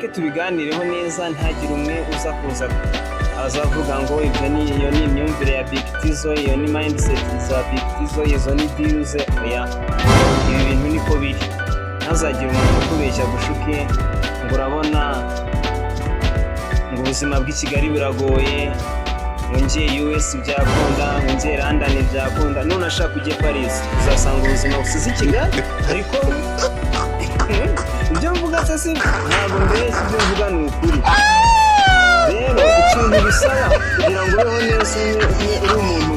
Mureke tubiganireho neza, ntihagire umwe uza kuza azavuga ngo ibyo ni, iyo ni imyumvire ya Big Tizzo, iyo ni mindset za Big Tizzo, izo ni views. Oya, ibi bintu niko biri. Ntazagire umuntu ukubeshya gushuke ngo urabona ngo ubuzima bw'i Kigali buragoye, ngo ngiye US byakunda, ngo ngiye London byakunda. None ashaka ujye Paris, uzasanga ubuzima busize i Kigali. Ariko ibyo mvuga se si ntabwo mbeshya, ibyo mvuga ni ukuri. Rero ikintu bisaba kugira ngo ubeho neza, uri umuntu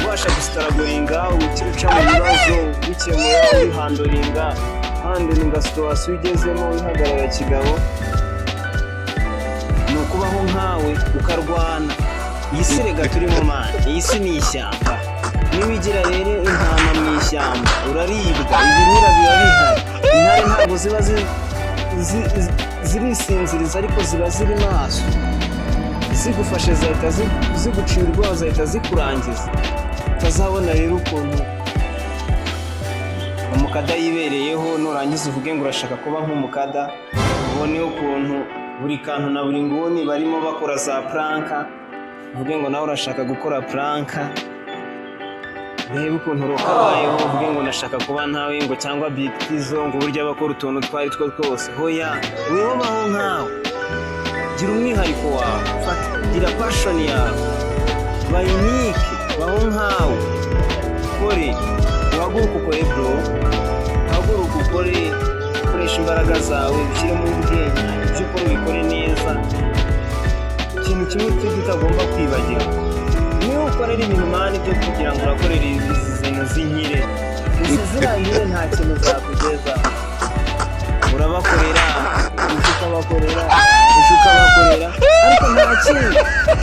ubasha gustrugglinga, uca mu bibazo, ubikemura, ubihandlinga, handlinga situation ugezemo, wihagarara kigabo, ni ukubaho nkawe ukarwana. Iyi si rega turimo, man, iyi si ni ishyamba. Niwigira rero intama mu ishyamba, uraribwa. Ibirura biba bihari, intare ntabwo ziba zirisinziriza, ariko ziba ziri maso. Zigufashe zahita zigucira urwaho, zahita zikurangiza. Utazabona rero ukuntu umukada yibereyeho, nurangiza uvuge ngo urashaka kuba nk'umukada. Ubone ukuntu buri kantu na buri nguni barimo bakora za prank, uvuge ngo nawe urashaka gukora prank. Urebe ukuntu Rocky abayeho, uvuge ngo ndashaka kuba ntawe, ngo cyangwa Big Tizzo, ngo uburyo abakora utuntu twari two twose. Hoya, weho baho nkawe, gira umwihariko wawe, fata, gira passion yawe, ba unique, baho nkawe, kore, uhaguruke ukore, bro, uhaguruke ukore, ukoresha imbaraga zawe, ushyiremo ubwenge, ibyo ukora ubikore neza. Ikintu kimwe cyo tutagomba kwibagirwa, niba ukorera ibintu, man, byo kugira ngo urakorera izi zintu z'inkire, izi ziriya nkire nta kintu zakugeza. Urabakorera ibyo ukabakorera.